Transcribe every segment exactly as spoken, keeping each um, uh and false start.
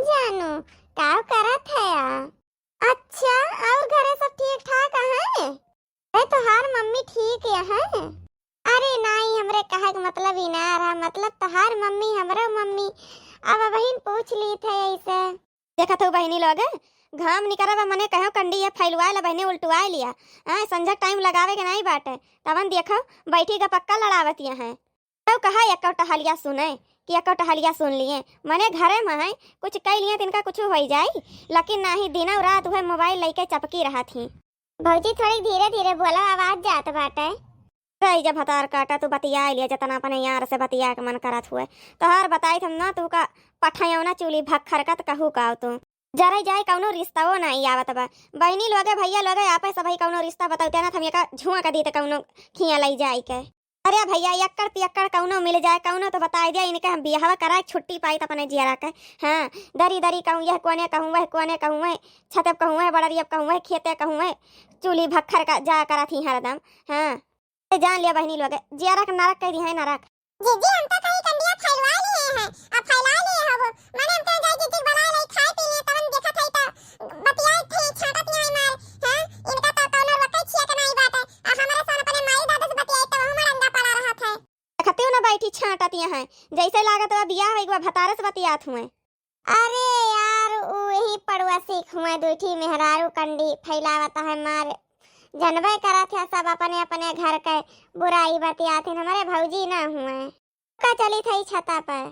जानू, का करत है आ? अच्छा, और घरे सब ठीक ठाक है? अरे, तोहार मम्मी ठीक है? अरे नाई, हमरे कहे के मतलब इनार है, मतलब तोहार मम्मी, हमरो मम्मी। अब बहिन पूछ ली थे ऐसे। देखत हो बहिनी लोग, घाम निकरब मने कहो कंडी ये फैलवाए ला बहिनी उल्टवाए लिया। हाँ, संझा टाइम लगावे के नाई बाटे, तवन देखो बैठी का पक्का लड़ावत यहाँ है। तो कहा एको टहलिया सुने कि एको टहलिया सुन लिए, मने घरे में है, कुछ कह लिए तिनका कुछ हो जाई, लेकिन नाही, दिनों रात वह मोबाइल लेके चपकी रहत ही। भौजी, थोड़ी धीरे धीरे बोला, आवाज जात बाटे। रही जा भतार काटा, तू बतिया लिया, जतना अपने यार से बतिया के मन करत हुए। तोहार बताई थम ना, तू का पठयौना चूल्ही भक्खर का, त कहू का तू। जरे जाए कौनो रिश्ताओ नाई आवत बा। बहिनी लोगे, भैया लोगे, आपे सबही कौनो रिश्ता बतौते ना, त हम एका झुआ का दीते कौनो खिया लई जाए के। अरे भैया, एकड़ पियक्कड़ कौनो मिल जाए, कौनो तो बताई दिया, इनके हम बियाहवा कराए छुट्टी पाई त अपने जियरा के। हाँ, दरी दरी कहूँ, यह कोने कहूँ, वह कोने कहूँ, वह छते कहूँ, वह बड़रिया कहूँ, वह खेते कहूँ, वह चूल्ही भक्खर का जा करत ही हरदम। हाँ, ए, जान लिया बहिनी लोग, जियरा के नरक कह दी है, नरक। जीजी, हम तो कहीं कंडिया फैलवा लिए हैं, अब फैला लिए हो वो। माने हम तो जाई जीजी के बुला ले, खाए पी लिए, तवन देखत है तो बतियाए थे, छाटत यहाँ मार, हैं? इनका तो कौनो रोके छिया के नहीं बात है। आ हमारे साथ अपने माई दादा से बतियाए तो वहू मरंगा पड़ा रहत है। देखती हूँ ना बैठी छाटत यहाँ, जैसे लागत बा बियाह हो एक बार भतारे से बतियात हुए। अरे यार, उ यही पड़ोसी हुए, दूठी मेहरारू कंडी फैलावत है मार। जनबे करत है सब अपने अपने घर के बुराई बतियाथिन, हमरे भौजी ना हुए। का चली थई छता पर।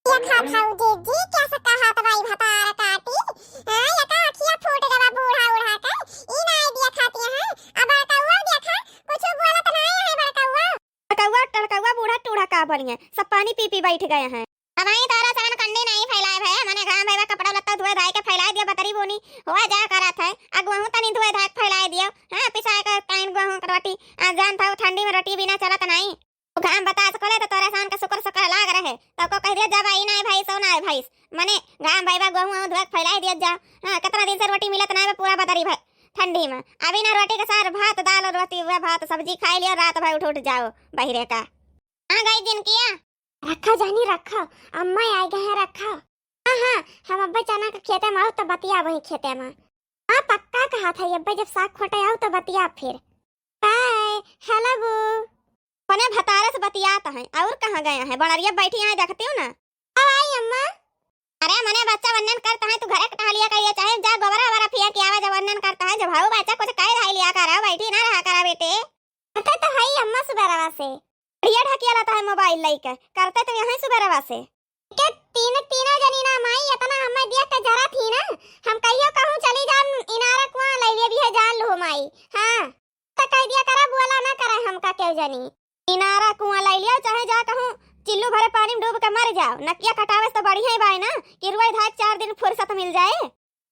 देखा भौजी जी, कैसे कहत बाई भतार काटी? हाँ, ये का अखिया फूट गवा बूढ़ा उढ़ा के। ई ना आइडिया खाती है। अब बड़कौआ देखा, कुछ बोलत ना है बड़कौआ। बड़कौआ, टड़कौआ, बूढ़ा टूढ़ा का बनिए, सब पानी पी पी बैठ गए हैं। हमारी तोरा सान कंडी नहीं फैलाए भए, मने घाम भए बा, कपड़ा लत्ता धोए धाए के फैलाए दियो, बतरी बोनी हुआ जा करत है। आ गेहूं तनी धोए धाए के फैलाए दियो। हाँ, पिसाए के काइन गेहूं के रोटी, आ जान था ठंडी में रोटी बिना चलत नहीं। घाम बतास खोले तो तोरे सान के सुकर सुकर लाग रहे। तब को कह दिया, "जा भाई, ना है भाई, सो ना है भाई।" मने घाम भाई बा, गेहूं धोए के फैलाए दिया जा। हाँ, कितना दिन से रोटी मिलत ना है, पूरा बतरी भाई ठंडी में। अभी ना रोटी के साथ भात, दाल और रोटी, वह भात सब्जी खाए लियो, रात भर उठ उठ जाओ बहिरे का। आ गई दिन किया। रखा जानी, रखा, अम्मा आ गए हैं, रखा। हाँ, हाँ, हम अब्बे चना के खेते में आओ तो बतिया वही खेते में। हाँ, पक्का कहा था, अब्बे जब साग खोटे आओ तो बतिया फिर। बाय, हेलो बू। अपने भतारे से बतियात हैं, और कहाँ गया है? बड़रिया बैठी यहाँ देखती हूँ ना। अब आई अम्मा। अरे मने बच्चा वन्नन करता है, तू घरे के टहलिया करिए, चाहे जा गोबरा वोबरा फिया के आवा, जब वन्नन करता है, जब हऊ बच्चा कुछ कह धाई लिया करा, बैठी ना रहा करा बेटे। करते तो हई अम्मा सुबेरवा से। बढ़िया ढकिया लाता है मोबाइल लइके, करते तो यहाँ सुबेरवा से। के तीन, तीनों जनी ना माई, इतना हमें देख के जरा थी ना, हम कहियो कहूँ चली जान इनारा कुआं ले लिए भी है जान लो माई। हाँ, तो कह दिया करा, बोला ना करे हमका केहू जनी। इनारा कुआं ले लियो, चाहे जा कहूँ चिल्लू भरे पानी में डूब के मर जाओ, नकिया कटावे से तो बढ़िया ही बाय ना कि रुए धाए चार दिन फुर्सत मिल जाए।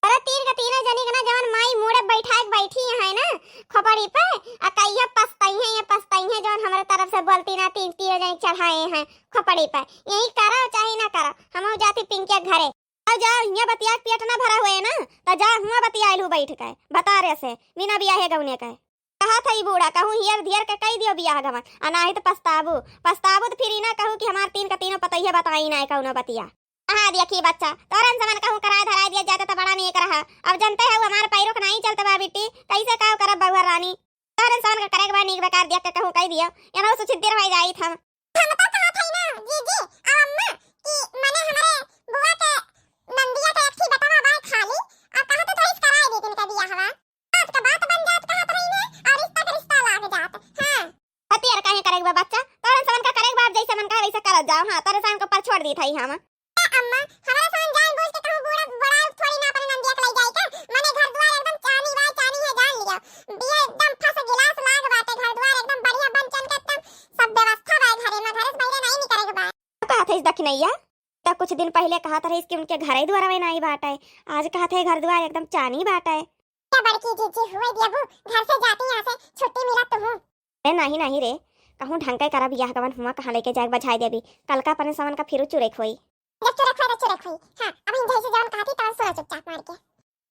अरे तीन के तीनों जनी के ना जवन माई मुड़े बैठाए के बैठी है ना खोपड़ी पे, आ कहिया पछताई है, ये पछताई है जवन हमरे तरफ से बोलती ना तीन तीनों जनी चढ़ाए हैं खोपड़ी पे। यही करो चाहे ना करो, हम जाती पिंकिया के घरे। आ जा, हियां बतिया के पेट ना भरा हुए ना, त जा हुआं बतिया लू बैठ के, भतारे से, बिना बियाहे गौने के। कहा था ई बूढ़ा, कहूँ हियर धियर के कई दियो बियाह गवन, आ नाही त पछताबू, पछताबू त फिर ई ना कहू कि हमार तीन के तीनों पतैहे बताई ना कौनो बतिया। हाँ, देखी बच्चा, तोरन समन कहूँ कराए धराए दिया जाता त बड़ा नीक रहा। अब जनते हो हमार पैरों के नाई चलत बा बिट्टी, कैसे काव करब बहुआ रानी? तोरन समन का करे के बा नीक बेकार देख के कहूँ कह दियो, एनहु सुछिद्र हो जाई हम। हम तो कहत हई ना जीजी, अब अम्मा, कि मने हमरे बुआ के नंदिया के एक ही बेटवा बाय खाली, और कहत तो इस कराए दे इनका बियाहवा। बात का बात बन जात कहत रही ने, और रिश्ता का रिश्ता लाग जात। हाँ। हतियार काहे करेक बा बच्चा? तोरन समन का करेक बा, जैसे मन कहे वैसे करत जाओ। हाँ, तोरे सान के ऊपर छोड़ दी थई हम। ए अम्मा, हमरा सान जान बूझ के कहूँ बूढ़ा बड़ा थोड़ी ना अपने नंदिया के ले जाई का? मने घर द्वार एकदम चानी बाय चानी है, जान लिया। बिया एकदम फस गिलास लाग बाटे, घर द्वार एकदम बढ़िया बन चन के एकदम सब व्यवस्था बा घरे में, घरे से बाहर नहीं निकले के बा। का कहत है इस दखिनैया? तब कुछ दिन पहले कहत रहीस कि उनके घरे दुआरवे नाई बाटे, आज कहत है घर दुआर एकदम चानी बाटे। क्या बड़की जीजी हुए दियबू, घर से जाती यहाँ से छुट्टी मिला तुहू। अरे नहीं नहीं रे, कहूँ ढंग के करा बियाह गवन हुआ, कहाँ लेके जाए बझाए देबी, कल का अपने समन का फिरू चुरेक होई। जब चुरेक होई तो चुरेक होई। हाँ, अब इन जैसे जवन कहती तवन सुना चुपचाप मार के।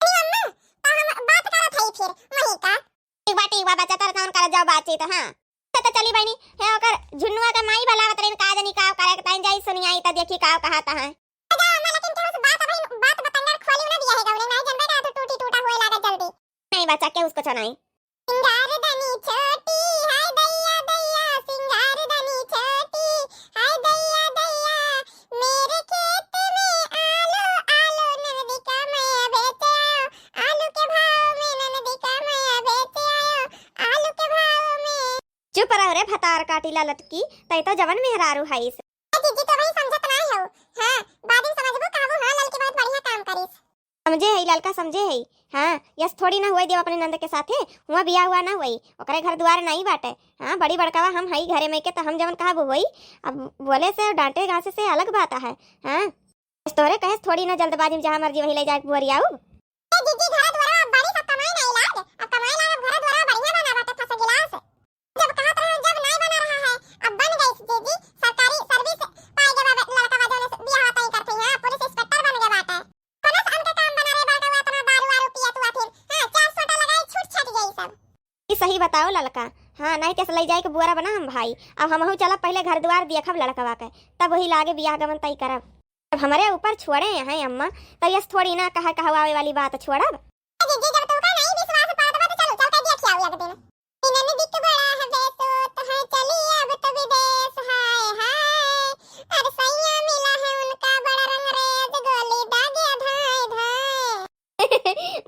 अरे अम्मा, तो हम बात करत हई फिर वही का। ठीक बा, ठीक बा, बच्चा, तोर जवन करत जाओ बातचीत, हाँ। तो, तो चली बहनी, हे ओकर झुन्नुआ के माई भला बतरीन का जनी का करे के ताई जाई सुनियाई त देखी का कहत है। जा अम्मा, लेकिन केहू से बात अभी बात बता ताके उसको छनाई। सिंगार दनी छोटी, हाय दैया दैया, सिंगार दनी छोटी, हाय दैया दैया, मेरे खेत में आलू, आलू ननदी का मैं बेच आयो, आलू के भाव में ननदी का मैं बेच आयो, आलू के भाव में। चुप रहो रे भतार काटी ला लटकी, तै तो जवन मेहरारू हईस। ए जीजी, तो वही समझत ना हो। हाँ, बाद में समझबो, कहबो, हाँ, ललकी बहुत बढ़िया काम करिस। समझे है, ललका समझे है। हाँ, यस थोड़ी ना हुए देव अपने नंद के साथे, हुआ बियाह हुआ ना हुई, ओकरे घर दुआर नहीं बाटे। हाँ, बड़ी बड़कावा हम हई घरे में के, तो हम जवन कहबो होई। अब बोले से, डांटे घासे से अलग बात है। हाँ, बस तोहरे कहे से थोड़ी ना जल्दबाजी में जहाँ मर्जी वहीं ले जाए के बोरियाऊ। ए जीजी, घर दुआर अब बड़ी सब कमाए नहीं लाग, अब कमाए लाग, अब घर दुआर बढ़िया बना बाटे, फंस गिलास। जब कहत रहे, जब नहीं बना रहा है, अब बन गई जीजी, सरकारी सर्विस पाए गए बा-, लड़का बा, जौने से बियाह तय करते हैं, पुलिस इंस्पेक्टर बन गए बाटे। कौन सा अनके काम बना रहे बड़का, वो इतना दारू वारू पिया तू आथिन, हाँ, चार सोटा लगाए, छूट छाट जाई सब। ई सही बताओ ललका, हाँ, नहीं तेस लई जाए के बुआरा बना हम भाई। अब हमहू चलब, पहले घर दुआर देखब लड़कवा के, तब वही लागे बियाह गमन तय करब। अब हमरे ऊपर छोड़े हैं अम्मा, तब यस थोड़ी ना कहा कहवावे वाली बात छोड़ब। जीजी, जब तुमका नहीं विश्वास पड़त बा, तो चलो, चल के देख आओ एक दिन। इनन दिख बड़ा हवे तो तहाँ चली, अब तो विदेश, हाय, हाय। अरे सैया मिला है उनका बड़ा रंगरेज, गोली दागे धाय, धाय।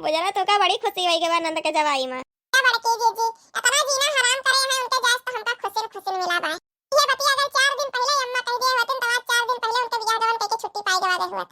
बुझला तो का बड़ी खुशी होई गवा नंद के जवाई में। क्या बड़की जीजी, इतना जीना हराम करे हैं उनके जैस तो हमका खुशिन खुशिन मिला बा। ये बतिया अगर चार दिन पहले अम्मा कह दिए होतिन, तो आज चार दिन पहले उनके बियाह गवन कह के छुट्टी पाई गवा दे हुआ।